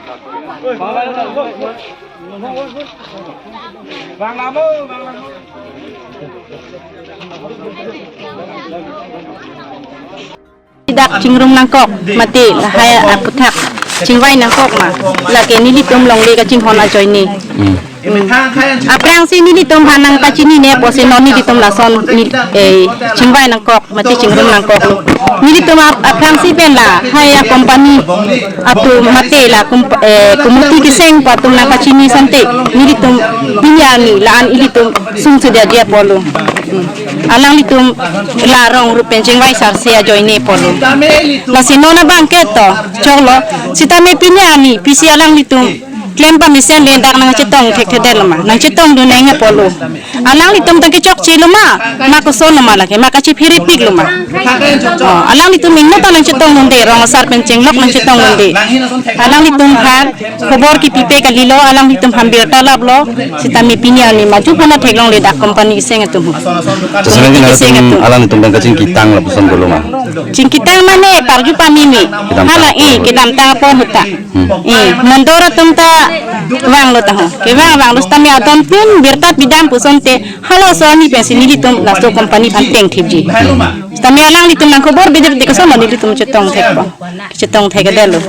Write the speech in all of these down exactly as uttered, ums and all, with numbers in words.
Dak chingrum nangkok, mate lahai aputhak chingvai nangkok ma, lake nelitum longle kachinghon ajoine. Hmm. Aphrangsi nelitum aphan nangpachinine pusi non nelitum lason nel-, eh, chingvai nangkok, mate chingrum nangkok. Nelitum ap-, aphrangsi pen lahai a-company atum mate la kum-, eh, committee keseng pu atum nangpachini asonte nelitum pini arni la-an ilitum sungsedeji apotlo. Hmm. Alanglitum la rong rup pen chingvai sarse ajoine apotlo. Lasi non abangke to choklo. Sitame pini arni pisi alanglitum klem pamesen le dak nangchetong thekthedetlo ma, nangchetongdun nang apotlo. Alanglitum tangke chokchelo ma, ma kosonlo ma lake, ma kachipherepiklo ma. Oh, alanglitum ingno ta nangchetongdunde, rong asar pen chenglok nangchetongdunde. Alanglitum aphan khobor kipipe kalilo, alanglitum aphan birta laplo, sitame pini arni maju aphan theklongle dak company keseng atum ho. Jasemet ke committee keseng nangtum atum, alanglitum pen kachingkitang lapuson dolo ma? Chingkitang mane parju pameme. Kedamtang hala, eh, apor kedamtang apor ahut ta. Hmm. Eh, mondol atum ta vanglo ta ho. Kevang vanglo sitame adon tin birta pidam pu asonte halaso arni pensi nelitum laso company aphan tengthipji. Sitame alanglitum nangkhobor bidip de kosonlo nelitum chetong thekpo. Chetong thekthedetlo.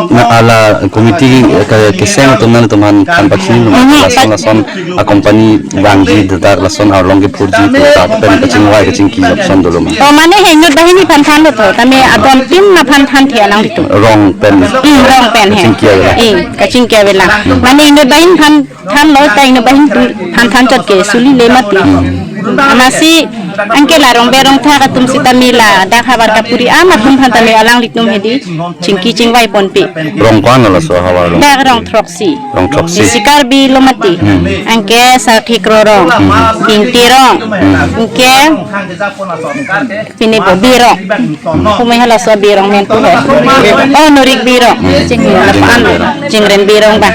Na hala committee ke, keseng atum nangtum aphan than pachinilo ma, mhm, lason lason a-company vangji dak lason arlong kephurji pu dak pen kachingvai kachingki lapuson dolo ma? Oh, mane he inut banghini aphan thanlo to, tame adon tin aphan thanthe alanglitum. Rong pen. Hmm, rong pen he. Kachingki avela. Eh, kachingki avela. Hmm. Mane inut banghini aphan thanlo, ta inut banghini aphan than chot ke suli le mati. Hmm. Amatsi anke la rong berong thak atum sitame ladak havar kapuri am atum aphan tame alanglitum hedi chingki chingvai ponpe. Rong ko-an lo laso havar along? Dak rong throksi. Rong throksi. Isi Karbi lo mati. Hmm. Anke Sakhi Krorong. Hmm. Ingti Rong. Hmm. Anke pine Bobi Rong. Kumai halaso Birong men pu he. Oh, Norik Birong. Hmm. Jingren Birong. Jingren Birong ba.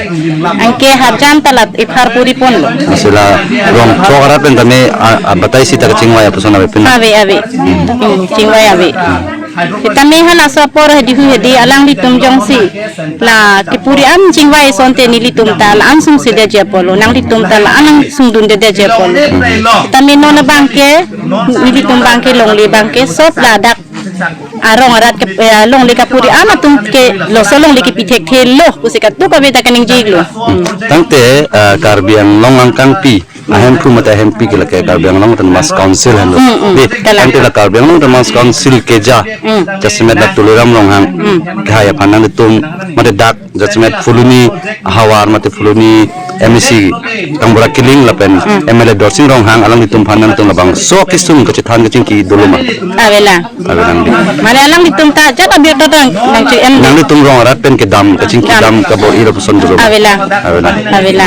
Anke Harjan ta la ipharpuri ponlo. Lasi la rong throk arat pen tame a, a, batai sita kachingvai apuson avepin. Ave, ave. Hmm, chingvai ave. Tame halaso apor hedi hu hedi alanglitum jongsi la kepuri am chingvai asonte nelitum ta la-an sungsedeji apotlo, nanglitum ta la-an sungdundedeji apotlo. Tame non abangke nelitum abangke longle abangke sop ladak arong arat ke, eh, longle kapuri am atum ke laso longle kepi thekthelo pusi kadokave ta kaningje-iklo. Hmm. Tangte, eh, Karbi Anglong angkangpi ahemphu mate ahempi ke lake Karbi Anglong Autonomous Council henlo. Hmm, hmm. Dei, kalang. Tangte la Karbi Anglong Autonomous Council keja, hmm, jasemet la Tuliram Ronghang, hmm, kehai aphan nangtum mate dak jasemet Phuloni havar mate Phuloni M A C Kangbura Killing lapen, hmm, M L A Dorsing Ronghang alanglitum aphan nangtum labangso kesung kachethan kachingki dolo ma? Avela. Avela. Mane alanglitum ta ajat abirta ta nangche-en. Nanglitum rong arat pen kedam kachingki, dam, dam kabor-i lapuson dolo ma? Avela. Avela. Avela.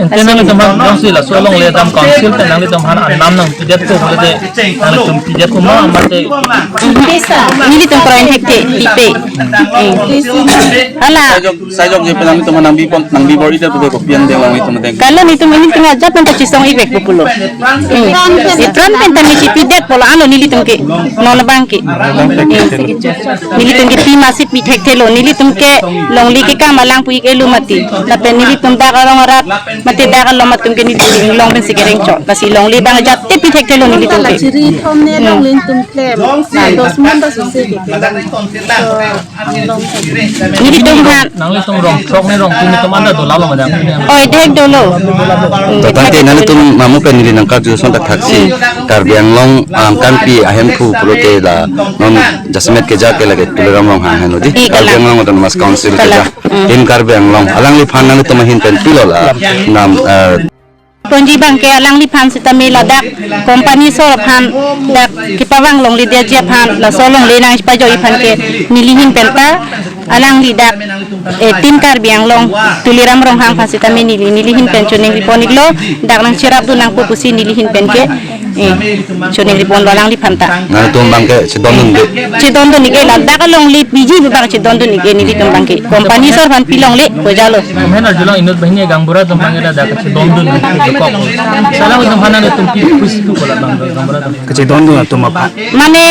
Ante nangtum aphan jongsi laso longle dam council pen nangtum aphan anam nangpidet ko pulote nangtum pidet ko ma mate? Nelitum kroin thekthe, pipe. Hala. Sai jok, sai jok je pen nangtum aphan nangbi pon, nangbi bor-idet pulote kopi angdeng long itum ateng? Kalo nelitum, nelitum ajat pen ta chisong-ivek pulo. Hmm. Itron pen ta neli pidet pulo, ano nelitum ke non abangke. Nelitum ke pi masi pi thekthelo, nelitum ke longle kekam alang pu-ik-elo mati. Lapen nelitum dak arong arat mate dak along atum ke nelitum inglong pensi kereng chot. Lasi longle abang ajat te pi thekthelo nelitum ke. Chiri thom ne longle atum klem. Dos mon ta susi ke. Nelitum aphan. Nanglitum rong throk ne rong tin atum anta dolo ma dam? Oi, dek dolo. To tangte nanglitum mamu pen neli nangkarju ason ta thaksi. Hmm. Karbi Anglong angkangpi ahemphu pulote la non jasemet keja ke lake Tuliram Ronghang henlo dei. Eh, Karbi kalang. Anglong Autonomous Council, kalang, keja. Hmm. Team Karbi Anglong alangliphan nanglitum ahin pen pilo la nam, eh, ponji abangke alangliphan sitame ladak company asor aphan dak kepavang longledeji aphan laso longle nangpajoji aphan ke nelihin pen ta alangli dak, eh, Team Karbi Anglong Tuliram Ronghang aphan sitame neli, nelihin pen choningri pon-iklo, dak nangcherapdun nangpo pusi nelihin pen ke, eh, choningri ponlo alangliphan ta. Nangtum abangke chedondunde? Chedondun-ik-e, ladak alongle piji abang chedondun-ik-e nelitum abangke. Company asor aphan pi longle, kojalo. Mena arjulong inut banghini gaonbura atum abangke ladak chedondun dokok. Sala atum aphan nangtum pi pusi tu kola abang gaonbura atum? Kachedondun atum aphan. Mane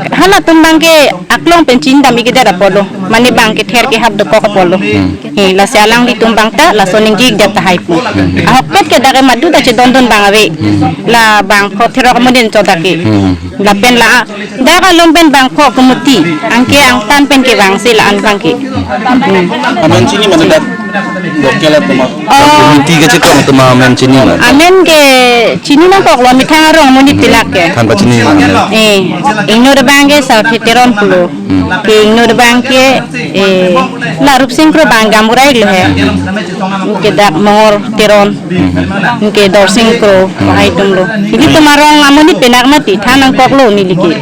halatum abangke aklong pen chini dam-ik-edet apotlo. Mane Ang kether kehap dokok apotlo. Hmm. Eh, lasi alanglitum abang ta, laso ningje det tahai pu. Hmm. Ahokpet ke dak emat do ta chedondun abang ave. Hmm. La bangpho therok amonit cho dak ke. Hmm. Lapen la, dak along pen bangpho kumuti. Anke angtan pen kevangsi la-an abang ke. Hmm. Amen chini mane dak local atum. Oh. Community kachetong atum amen chini ma? Amen ke chini nangkoklo, methang arong amonit pinak ke. Than pachini ma? Eh, ingnir abang ke Sarthe Teron pulo. Hmm. Ke ingnir abang ke, eh, la Rupsing Kro abang gamurai lo he. Ke dak Mongor Teron. Hmm. Ke Dorsing Kro, hmm, hai atumlo. Ilitum arong amonit pinak mati, than nangkoklo neli ke.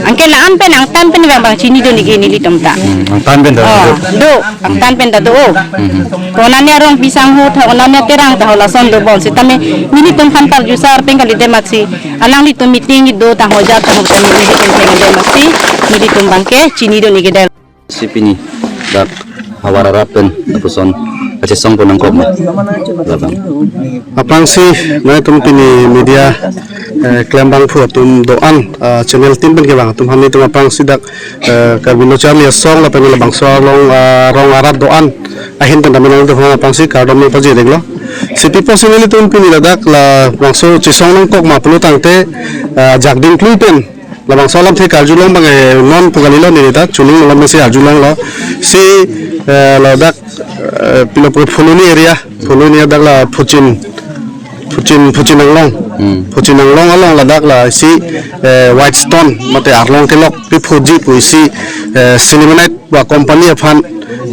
Anke la-an pen angtan pen abang abang chinidun neli ke nelitum ta. Hmm, angtan pen ta. Oh, do. Do, angtan pen ta do. Hmm. Konane arong pisang ho tha, konane terang tha ho, lason dobom sitame nelitum aphan karjusar pen kalidet amatsi. Alanglitum meeting do tang ho, jat tang ho, kami nelitum pen kalidet amatsi. Nelitum abang ke chinidun neli ke dei. Si pini dak havar arat pen lapuson kachesong pon nangkok ma? Labang. Aphrangsi nangtum pini media, eh, klembangphu atum do-an, eh, channel tin pen kevang atum aphan nelitum aphrangsi dak, eh, Karbi Lo Charli Asong lapen labangso along, eh, rong arat do-an ahin pen tame nangtum aphan aphrangsi kardom nangpajir-iklo. Si pi apotsi nelitum pini ladak labangso chesong nangkok ma pulo tangte, eh, jakding klui pen labangso alamthe karjulong abang, eh, non pu kalilo, neli ta chuning malom si arjulonglo. Si, eh, ladak, eh, pilo pu Phuloni area, Phuloni dak la Phuchin, Phuchin, Phuchin Anglong. Hmm. Phuchin Anglong along ladak la isi, eh, Whitestone mate arlong kelok pi phoji pu isi, eh, Sillimanite ba company aphan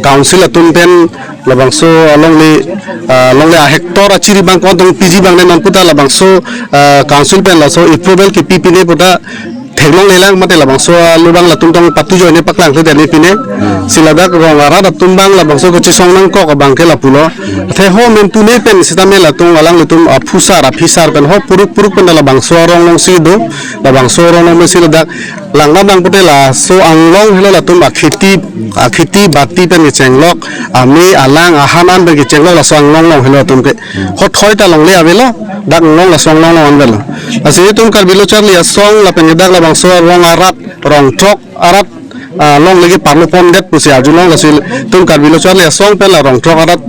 council atum pen labangso alongle, ah, longle a hectare achiri abang ko-an tong piji abang ne non puta labangso, ah, council pen laso approval kepi pine puta theklonglelang mate labangso alo abang latum tong patu ajoine paklangkle det-ne pine. Hmm. Si ladak rong arat atum abang labangso kachesong nangkok abang ke lapulo. Athe ho men tune pen sitame latum alanglitum aphusar aphisar pen ho puruk puruk pen labangso arong alongsi do, labangso arong along si ladak langdam nang pute laso anglong helo latum akheti, akheti bati pen kechenglok, ame alang ahan an pen kechenglok laso anglong along helo latum ke. Hothoi ta longle avelo, dak anglong laso anglong along an avelo. Lasi itum Karbi Lo Charli Asong lapen ke dak labangso rong arat, rong throk arat, ah, longle keparlo pondet pusi arjulong, lasi itum Karbi Lo Charli Asong pen la rong throk arat,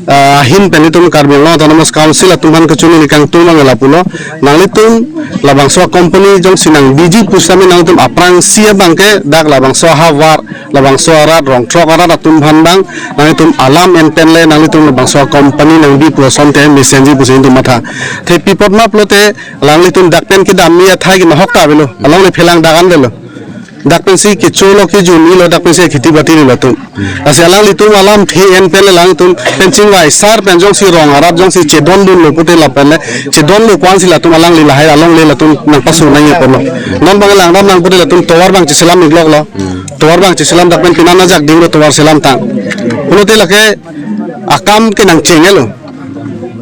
ah, ahin pen itum Karbi Anglong Autonomous Council atum aphan kachiningri kangtung abang lapulo. Nanglitum labangso company jongsi nangbiji pusitame nangtum aphrangsi abang ke dak labangso havar, labangso arat, rong throk arat atum aphan abang nangtum alam en pen le nangtum labangso company nangbi pu asonte mesenji pusi itum matha. Athe pi apot ma pulote alanglitum dak pen kedam ni athai ke mahok ta avelo. Alongle phelang dak an avelo. Dak pensi kecholo kejun-ilo, dak pensi kheti bati-ilo latum. Lasi alanglitum alamthe en pen le alanglitum pen chingvai sar pen jongsi rong arat jongsi chedondunlo pute lapen le chedonlo ko-ansi latum alangli lahai alongle latum nangpasu nangji ponlo. Non abang langdam nang pute latum tovar abang cheselam-ikloklo. Tovar abang cheselam dak pen pini an ajakdinglo tovar selam tang. Pulote lake akam ke nangchengelo.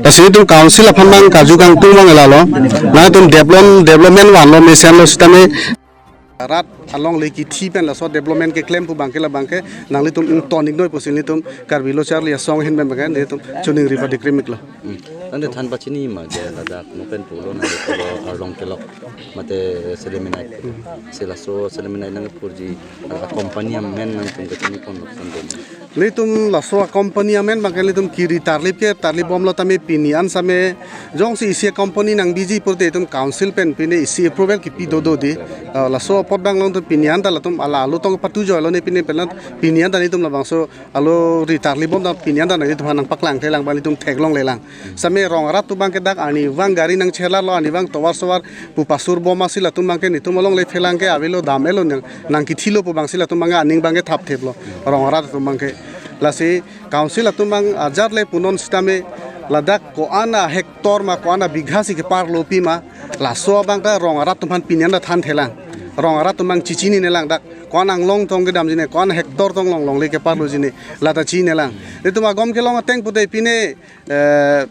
Lasi itum council aphan abang karju kangtung abang lalo. Nangtum develop, development vanlo mesenlo sitame rat alongle kithi pen laso development keklem pu abang ke labang ke nanglitum ington-iknoi pusi nelitum Karbi Lo Charli Asong ahin pen abang ke nelitum chiningri padikrim-iklo. Hmm. Tangte than pachini ma ke ladak non pen pulo nangli pulo arlong kelok mate Sillimanite. Hmm. Si laso Sillimanite nangpurji a company amen nangtum kachini pon noksan dun. Nelitum laso company amen abang ke nelitum kiri tarlip ke tarlip bomlo tame pini an sitame jongsi isi company nangbiji pute itum council pen pine isi approval kepi dodo dei. Ah, laso apot abang along itum pini an ta latum ala alo tong patu ajoilo ne pine pen la pini an ta nelitum labangso alo ri tarlip bom ta pini an ta nelitum aphan nangpaklangklelang abang nelitum theklonglelang. Sitame rong arat atum abang ke dak arnivang gari nangcherlarlo, arnivang tovar sovar pu pasur bom asi latum abang ke nelitum alongle phelang ke avelo dam-elo nang, nangkithilo pu abangsi latum abang ke aning abang ke thaptheplo rong arat atum abang ke. Lasi council atum abang ajat le punon sitame ladak ko-an a hectare ma ko-an a bigha si keparlopi ma laso abang ta rong arat atum aphan pini an ta thanthelang. Rong arat atum abang chichininelang dak ko-an anglong tong kedamji ne, ko-an hectare tong longlongle keparloji ne, la ta chininelang. Itum agom kelong ateng pute pine eh,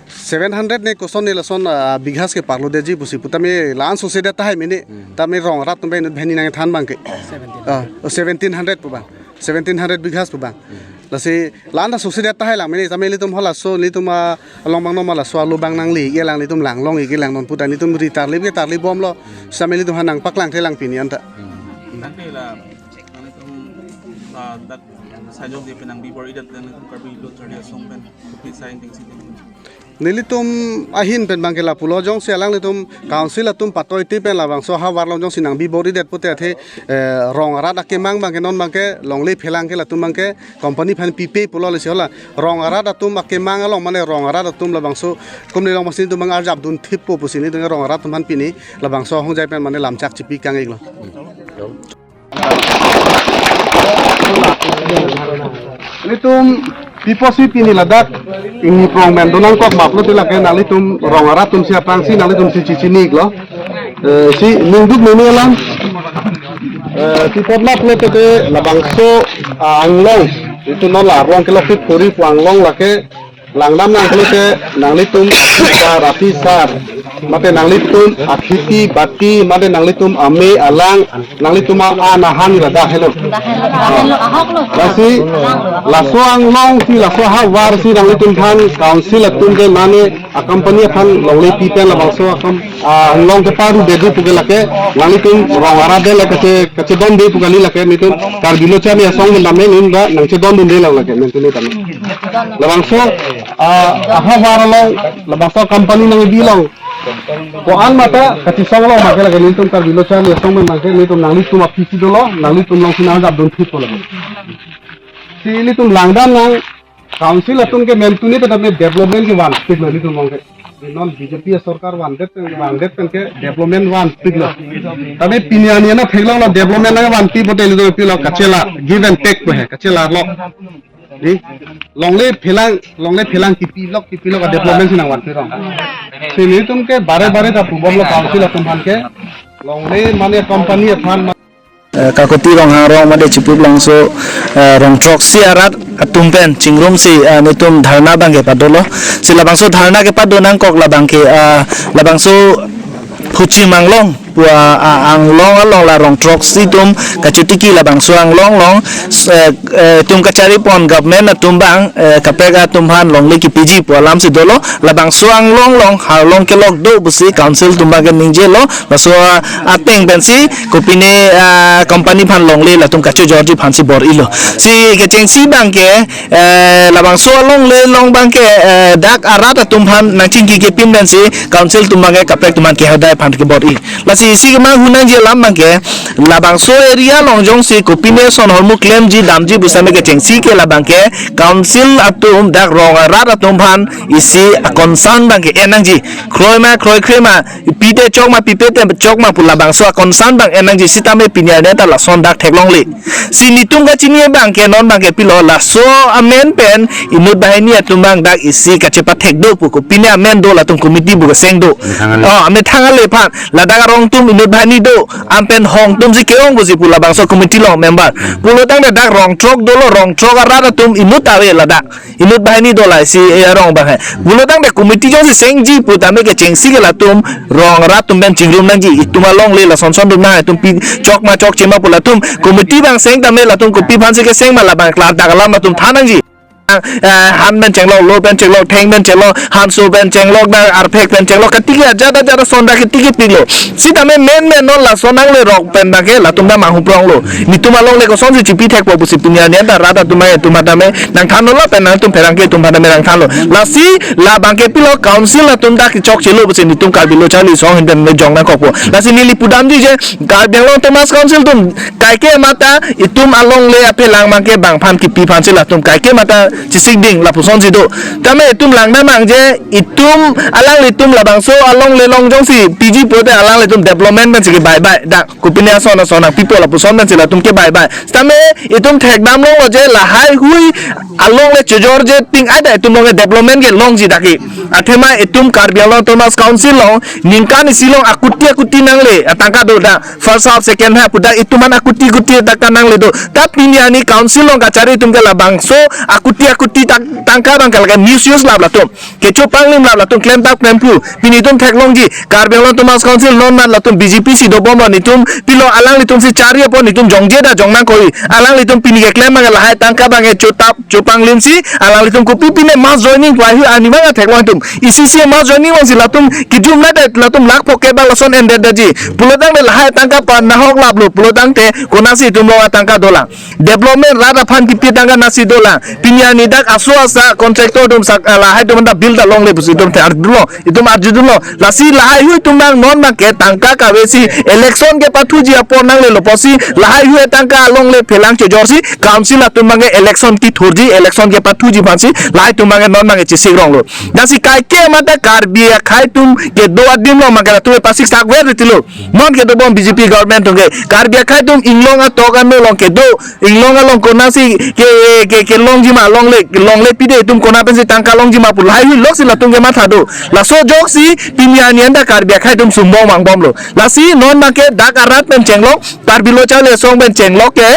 seven hundred ne koson ne lason, ah, bighas keparlodetji pusi putame la-an sose det tahai mene. Hmm. Tame rong arat atum pen bheni nangthan abang ke. Seventeen. Ah, oh, seventeen hundred pu abang. Seventeen hundred bighas pu abang. Hmm. Lasi la-an ta sose det tahai lang mene tame ilitum halaso ilitum, ah, along abang no ma laso alo abang nangle-iklang ilitum langlong-iklang non puta nelitum ri tarlip ke tarlip bomlo. Hmm. Sitame ilitum aphan nangpaklangklelang pini an ta. Hmm. Tangte la, nangtum Ah, dak sajok di penang bibor idat dan Karbi Lo Charli Asong pen kopi sai tingsi tingsi. Nelitum ahin pen bangke lapulo jongsi alanglitum council atum patoi ti pen labangso ahavar along jongsi nang bibor idet pute athe, eh, rong arat akemang bangke non bangke longle phelang ke latum bangke company aphan pipe pulo lesi hala rong arat atum akemang along mane rong arat atum labangso kumni long masi tum bang arjap dun thip po pusi nelitum rong arat atum aphan pini labangso ahongjai pen mane lamchak chipi kang iklo. Nelitum piposi pini ladak ingni prong men donang kok maplo ti lake nanglitum rong arat atum si aphrangsi nanglitum si chichini iklo. Eh, si ningduk nini alam. Eh, si pot maplo te labangso, ah, anglong. Itum non la arlong kelok phit phuri pu anglong lake langdam nangklo te nanglitum ta rapi sar. Mate nanglitum akhiti bati, mate nanglitum ame alang, nanglitum a-an ahan ladak helo. Dak helo, dak helo, ahok lo. Lasi, laso anglong si, laso ahavar si nanglitum aphan council atum ke mane a company aphan longle pi pen labangso akam, ah, anglong ke paru bedu pu ke lake, nanglitum rong arat de lake kache, kachedonde pu kali lake, nelitum Karbi Lo Charli Asong men dam ne nin da nangchedondunde lang lake, men tuni tami. Labangso, ah, ahavar along, labangso company nangbi along. Ko-an mata kachisong along bangke lake nelitum Karbi Lo Charli Asong pen bangke nelitum nanglitum apisi dolo, nanglitum alongsi nang dap dun thip dolo. Si nelitum langdam nang council atum ke men tuni pen tame development ke vanpiklo nelitum along ke. Non B J P sorkar vandet pen, vandet pen ke development vanpiklo. Tame pini arni ana theklonglo development nang vanpi pote nelitum pilo kachela give and take po he, kachela lo. Di, longle phelang, longle phelang kipi lok, kipi lok development si nang vanpi rong. Si nelitum ke bare bare ta pubom lo council atum aphan ke. Longle mane company aphan ma- Eh, Kakoti Ronghang rong mate Chipup Longso, eh, rong throksi arat atum pen chingrum si, eh, nelitum dharna bangke padolo. Si labangso dharna kepado nangkok labangke, eh, labangso Phuchim Anglong pu a, a, anglong along la rong throksi atum kachotiki labangso anglong along, s-, eh, eh, itum kachari pon government atum bang, eh, kaprek atum aphan longle kipiji pu alam si dolo, labangso anglong along harlong kelok do pusi council atum bangke ningjelo, laso, ah, ateng pensi kopine, ah, company aphan longle latum kachojorji aphansi bor-ilo. Si kechengsi bangke, eh, labangso alongle along bangke, eh, dak arat atum aphan nangchingki kepin pensi council atum bangke kaprek atum aphan kehadai aphan kebor-i. Lasi isi kemang hunangji alam bangke, labangso area along jongsi kopine ason hormu klemji damji pusitame kechengsi ke labangke, council atum dak rong arat atum aphan isi a-concern bangke en nangji. Kroi ma, kroikre ma, pi te chok ma, pipe te chok ma pu labangso a-concern bang en nangji sitame pini arni ta lason dak theklongle. Si nelitum kachini bangke non bangke pilo laso amen pen inut banghini atum bang dak isi kachepathek do pu kopine amen do latum committee bu keseng do. Amethang ale. Oh, amethang ale aphan. Ladak arong atum inut banghini do. An pen hong atum si ke-ong pusi pu labangso committee along member. Pulo tangte dak rong throk dolo, rong throk arat atum inut ave ladak. Inut banghini do la isi, eh, arong bang he. Pulo tangte committee jongsi sengji putame kechengsi ke latum rong arat atum pen chingrum nangji. Itum alongle lason son atum nang, itum pi chok ma chokche ma pu latum committee bang seng tame latum kopi aphansi keseng ma labang klardak alam latum than nangji. Eh, han pen chenglok, lo pen chenglok, theng pen chenglok, hanso pen chenglok, dak arphek pen chenglok, katiki ajat ajat ason dak katiki pilo. Sitame men men non lason nanglerok pen bangke latum ta manghupronglo. Nelitum alongle kosonsi chipi thekpo pusi pini arni ta rat atum ai atum tame nangthanlo lapen nangtum pherangke atum tame nangthanlo. Lasi labangke pilo council atum dak kechokchelo pusi nelitum Karbi Lo Charli Asong ahin pen jong nangkokpo. Lasi neli pudamji je Karbi Anglong Autonomous Council atum kaike mata itum alongle aphelang bangke bang aphan kipi aphansi latum kaike mata chisik ding lapusonsi do. Tame itum langdam nangji itum alanglitum labangso alongle along jongsi piji pute alanglitum development pensi kebaibai dak kopine ason ason nangpipo lapuson pensi latum kebaibai. Tame itum thekdam longlo je lahai hui alongle chojorje ting ai dak itum alongle development kelongji dak ke. Athema itum Karbi Anglong Autonomous Council along ningkan isi along akuti akuti nangle atangka do dak. First half, second half, dak itum aphan akuti kuti dak kanangle do. Ta pini arni council along kachari atum ke labangso akuti akuti ti tang-, tangka abang ke lake misuse lap latum. Kecho panglim lap latum, klemtap klemphu. Pini itum theklongji, Karbi Anglong Autonomous Council non mat latum B J P si dobom lo, nitum pilo, alanglitumsi chari apot nitum jongje ta jong nangkok. Alanglitum pini keklem abang ke lahai tangka abang ke chotap chopanglimsi, alanglitum kopi pine mass joining, lahaihui arni abang theklong itum. Isi isi mass joining abangsi latum kijum na det, latum lakh phokep abang lason endet detji. Pulotangte lahai tangka pa nahok laplo, pulotangte konatsi itum along atangka dolang? Development rat aphan kipi tangka nasi dolang? Pini arni dak aso asa contractor atum sak, ah, lahai atum anta bill ta longle pusi itum te arjudunlo, itum arjudunlo. Lasi lahaihui atum abang non abang ke tangka kavesi election kepathuji apor nanglelo pusi, lahaihui tangka longle phelang chojorsi council atum abang ke election kithurji, election kepathuji aphansi lahai atum abang ke non abang ke chesik ronglo. Lasi kaike mata Karbi akhai atum kedo adim along abang ke latum pasik sakver tilo. Non kedobom B J P government atum ke, Karbi akhai atum inglong atok ano along kedo, inglong along konatsi ke, ke, kelongji ma, longle, longle pide, itum konat pensi tangka longji ma pu lahaihui loksi latum kematha do. Laso ajoksi pini arni anta Karbi akhai atum sumbong vangbomlo. Lasi non abang ke dak arat pen chenglok, Karbi Lo Charli Asong pen chenglok ke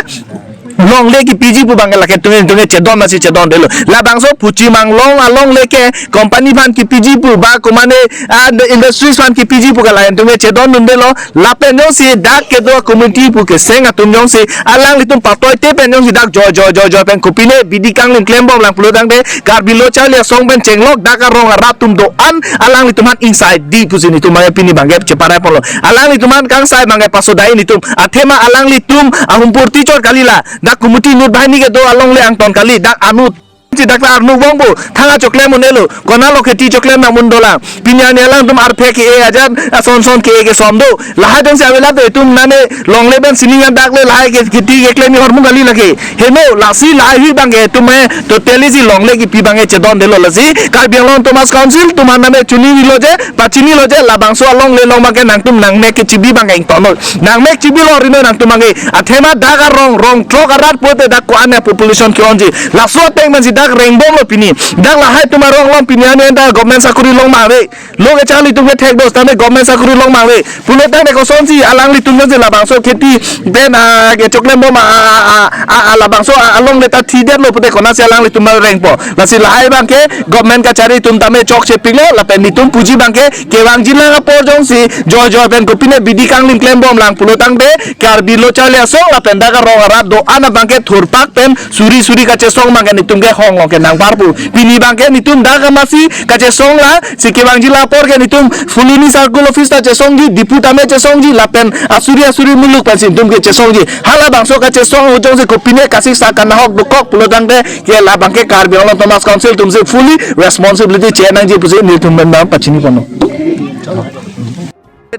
longle kipiji pu abang ke lake tungin tungin chedon masi chedondetlo. Labangso Phuchi Manglong alongle ke company aphan kipiji pu ba komane, ah, industries aphan kipiji pu ke lain tungin chedondundetlo. Lapen jongsi dak kedo community pu keseng atum jongsi alanglitum patoite pen jongsi dak joi joi joi joi pen kopine bidi kanglim klembomlang pulotangte, Karbi Lo Charli Asong pen chenglok dak arong arat atum do-an alanglitum aphan ingsai di pusi nitum abang ke pini abang ke cheparai ponlo. Alanglitum aphan kangsai abang ke pasodai nitum. Athema alanglitum ahum purti chot kali la. Dak kumuti inut banghini kedo alongle angton kali, dak anut si dak ta arnu bong bo, thang achoklem un-elo, konatlo kheti choklem nang un dolang? Pini arni alangtum arphe ke-e ajat, ason son ke-e kesom do. Lahai jongsi avelang te itum nane longle pen sining an dak le lahai ke kheti keklem ni hormu kali lake. Heno, lasi lahaihui abang ke itum eh totally si longle kipi abang ke chedondetlo. Lasi Karbi Anglong Autonomous Council atum aphan name chunilo je, pachinilo je, labangso alongle along abang ke nangtum nangmek kechibi abang ke ingtonnon. Nangmek chibilo rino nangtum abang ke. Athema dak arong, rong throk arat pulote dak ko-an a population ke-onji. Laso ateng pensi dak rengbomlo pini. Dak lahai atum arong along pini arni anta government sakori long ma ave? Lo kecharli atum ke thekdo, tame government sakori long ma ave? Pulotangte kosonsi alanglitum jongsi labangso kheti pen, ah, kechoklembom, ah, ah, ah, ah, ah, labangso, ah, alongle ta thidetlo pute konatsi alanglitum abang rengpo? Lasi lahai abang ke government kachari atum tame chokchepiklo, lapen nitum puji abang ke kevangjilang apor jongsi joi joi pen kopine bidi kanglim klembomlang pulotangte, Karbi Lo Charli Asong lapen dak arong arat do-an abang ke thurpak pen suri suri kachesong abang ke nitum ke hong along ke nangparpo. Pini abang ke nitum dak amatsi kachesong la, si kevangjilang apor ke nitum Phuloni Circle Office ta chesongji, Diphu tame chesongji, lapen asuri asuri muluk pensi nitum ke chesongji. Halabangso kachesong ahut jongsi kopine kasik sa kanahok dokok pulotangte, ke labang ke Karbi Anglong Autonomous Council atumsi fully responsibility chenangji pusi nitum pen abang pachini ponlo.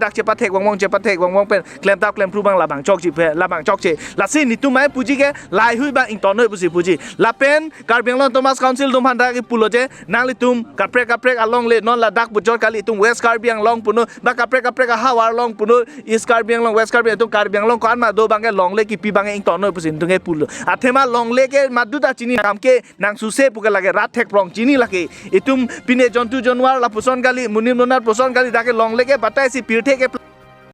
Dak chepathek vangbom, chepathek vangbom pen klemtap klemphu abang labang chokche pe, labang chokche. Lasi nitum mai puji ke lahaihui abang ingtonnoi pusi puji. Lapen Karbi Anglong Autonomous Council atum aphan dak kipulo je, nanglitum kaprek kaprek alongle, non ladak bujor kali, itum West Karbi Anglong punon, ba kaprek kaprek ahavar along punon, East Karbi Anglong, West Karbi, itum Karbi Anglong ko-an ma do abang ke longle kipi abang ke ingtonnoi pusi nitum ke pulo. Athema longle ke madu ta chini, kam ke nangsuse pu ke lake rat thekprong chini lake. Itum pine jontu jonwar lapuson kali, monit monat puson kali, dak ke longle ke batai si pirthe ke